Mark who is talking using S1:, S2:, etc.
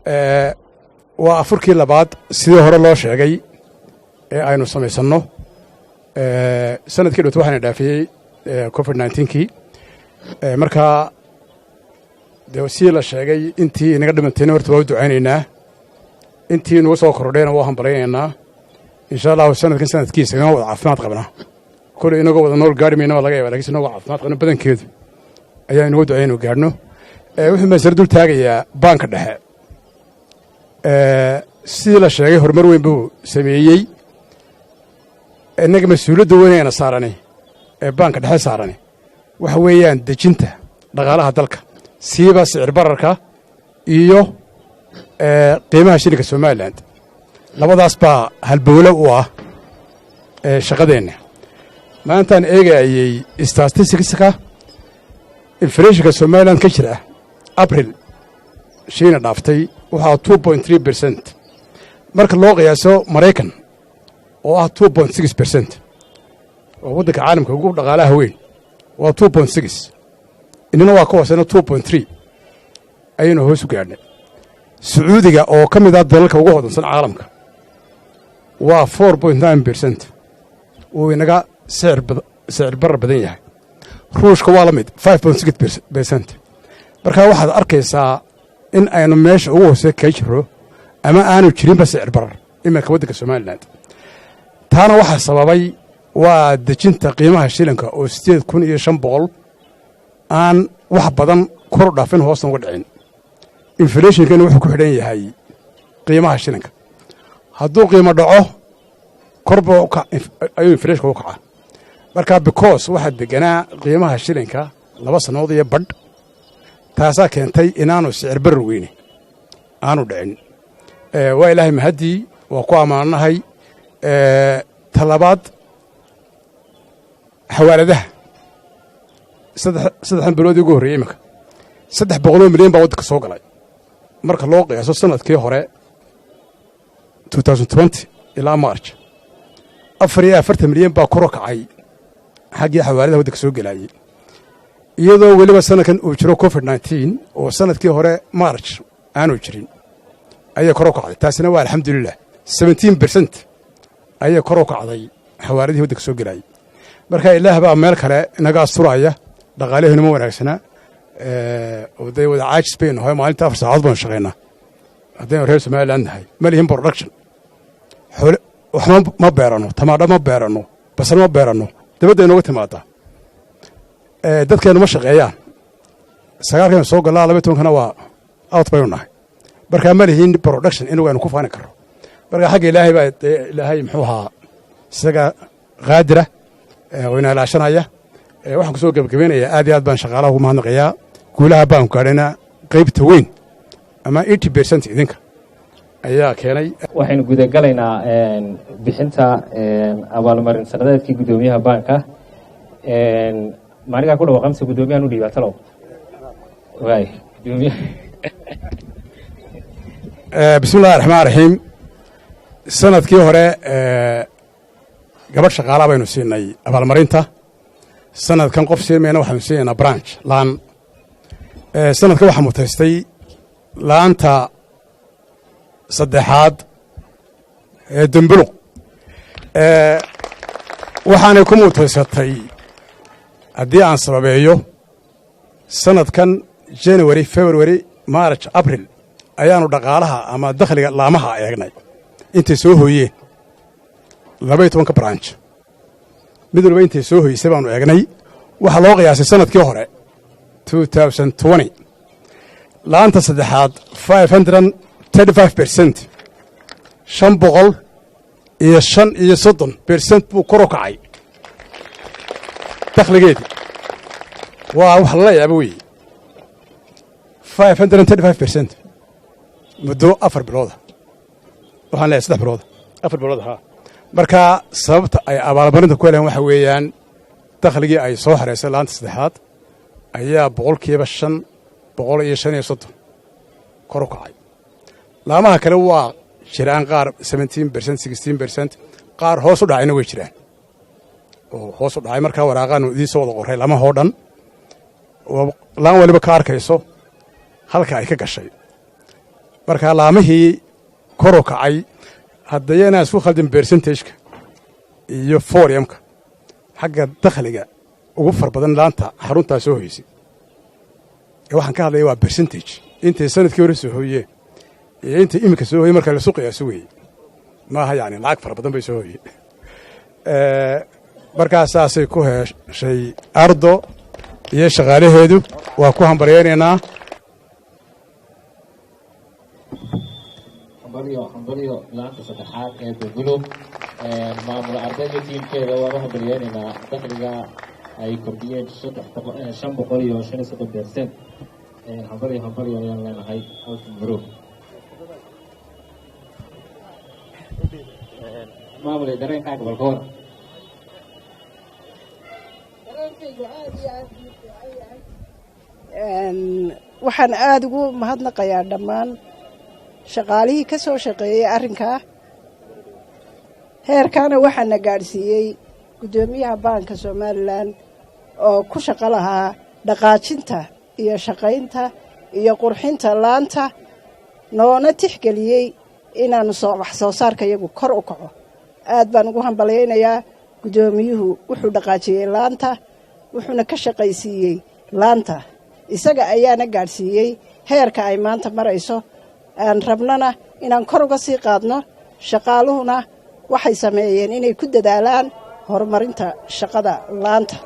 S1: Waa afurkii labaad, sidii hore loo sheegay, ee aynu samaysanno. Sanadkii dhowto waxaana dhaafiyey COVID-19-kii. Markaa dee sidii la sheegay, intii inaga dhimantayna horta waa u ducaynaynaa, intii nagu soo kordhayna waa hambalaynaynaa. Insha Allahu sanadkan sanadkiisa inoo wada caafimaad qabna. Koley inagoo wada nool gaari mayna waa laga yaba, lakiinse inagoo caafimaad qabna badankeedu ayaa inugu ducay inu gaadhno. Wuxuu masale dul taagayaa baanka dhexe. Sidii la sheegay, horumar weyn buu sameeyey. Innaga mas-uuliyadda weynayna saarani ee baanka dhexe saarani waxa weeyaan dejinta dhaqaalaha dalka, siiba sicir bararka iyo qiimaha shilinka Somaliland. Labadaas baa halbowlo u ah shaqadeenna. Maantaan eegayey statisticska inflationka Somaliland ka jira, Abril shiina dhaaftay waxaa 2.3%. Marka loo qiyaaso Maraykan oo ah 2.6%, oo waddanka caalamka ugu dhaqaalaha weyn, waa 2.6, inina waa ka hooseyna, 2.3 ayaynu hoos u gaadhnay. Sacuudiga oo ka mid ah dalalka ugu hodansan caalamka waa 4.9%, wuu inaga sicir barar badan yahay. Ruushka waa la mid, 5.6%. Marka waxaad arkaysaa in aynu meesha ugu hoosey kaga jiro ama aanu jirinba sicir barar iminka waddanka Somaliland. Taana waxaa sababay waa dejinta qiimaha shilinka oo 8,500 aan wax badan kor u dhaafin, hoosna uga dhicin. Inflationkana wuxuu ku xidhan yahay qiimaha shilinka. Hadduu qiimo dhaco, korba ayuu inflationka u kacaa. Marka because waxaa deganaa qiimaha shilinka 2 sannadood iyo badh, taasaa keentay inaanu sicir barar weyne aanu dhicin. Waa Ilaahay mahaddii, waa ku ammaannahay. Talabaad, xawaaladaha saddexdan biloodii ugu horreeyey iminka 300 milyan baa waddanka soo galay. Marka loo qiyaaso sanadkii hore ilaa March, 44 milyan baa kor u kacay xaggii xawaaladaha waddanka soo gelaayey, iyadoo weliba sanadkan uu jiro COVID-19 oo sanadkii hore March aanu jirin ayay kor u kacday. Taasina waa alxamdulilah, 17% ayay kor u kacday xawaaladihii waddanka soo gelaayey. Marka Ilaah baa meel kale inaga asturaya. Dhaqaalaheennu ma wanaagsana oo dee wada caajis baynu nahay. Maalinta 4 saacadood baynu shaqaynaa haddaynu reer Somaliland nahay. Ma lihin production, xoole waxma ma beerano, tamaadho ma beerano, basal ma beerano, dabadda inooga timaadaa. Dadkeennu ma shaqeeyaan. 9-kaynu soo gallaa, 12-kana waa out baynu nahay. Markaa ma lihin production inagu aynu ku faani karro. Marka xagga Ilaahay baa dee, Ilaahay muxuu ahaa, isaga qaadira oo ina ilaashanaya. Waxaan ku soo gebagabeynayaa, aad iyo aad baan shaqaalaha ugu mahadnaqayaa. Guulaha baanku gaadhayna qaybta weyn ama 80% idinka ayaa keenay.
S2: Waxaynu gudagalaynaa bixinta abaalmarin sanadeedkii guddoomiyaha baanka. Maanigaa ku dhawaaqamse guddoomiyahan u dhiibaa talow? Waay, guddoomiyaha.
S1: Bismi Illahi raxmaan raxiim. Sanadkii hore gabadh shaqaalaa baynu siinay abaalmarinta. Sanadkan qof siin mayna, waxaanu siinaynaa branch laan. Sanadkan waxaa mutaystay laanta saddexaad ee Dumbuluq. Waxaanay ku mutaysatay, haddii aan sababeeyo, sanadkan January, February, March, April ayaanu dhaqaalaha ama dakhliga laamaha eegnay intay soo hooyeen. 12-ka branch mid walba intay soo hoysay baanu eegnay. Waxaa loo qiyaasay sanadkii hore laanta saddexaad 535%, 535% buu kor u kacay dakhligeedii. Waa wax lala yaaba weeye, 535% muddo 4 bilooda, waxaan leeyahay 3 bilooda, 4 bilooda haa. Marka sababta ay abaalmarinta ku heleen waxa weeyaan dakhligii ay soo xareysay laanta saddexaad ayaa 535% kor u kacay. Laamaha kale waa jiraan qaar 17%, 16%, qaar hoos u dhacayna way jiraan oo hoos u dhacay. Markaa waraaqaanu idiin soo wada qoray laamahoo dhan oo laan waliba ka arkayso halka ay ka gashay. Markaa laamihii kor u kacay haddaya inaan isku khaldin percentageka iyo volumeka xagga dakhliga ugu far badan laanta xaruntaa soo hoysay ee waxaan ka hadlaya waa percentage, intay sanadkii hore soo hooyeen iyo intay iminka soo hoyeen marka lasu qiyaaso weeye. Maaha yacni lacag fara badan bay soo hooyeen. Markaa saasay ku heshay Ardo iyo shaqaalaheedu, waa ku hambaryaynaynaa.
S2: Hambalyo, hambalyo laanta saddexaad ee Golgulub, maamul ardayda tiimkeeda waan u hambalyeynaynaa dakhliga ay kordhiyeen 535%. Hambalyo, hambalyo ayaan leenahay. Alf mabruuk maamul, dareenkaaga bal ka hor.
S3: Dareenkaygu aad iyo aad buu fiican yahay. Waxaan aada ugu mahadnaqayaa dhammaan shaqaalihii ka soo shaqeeyey arrinkaa heerkaana. Waxaana gaadhsiiyey guddoomiyaha Baanka Somalilan oo ku shaqo lahaa dhaqaajinta iyo shaqaynta iyo qurxinta laanta, noona tixgeliyey inaannu soo wax soo saarka iyagu kor u kaco. Aad baan ugu hambalyaynayaa guddoomiyuhu. Wuxuu dhaqaajiyey laanta, wuxuuna ka shaqaysiiyey laanta, isaga ayaana gaadhsiiyey heerka ay maanta marayso. Aan rabnana inaan kor uga sii qaadno. Shaqaaluhuna waxay sameeyeen inay ku dadaalaan horumarinta shaqada laanta.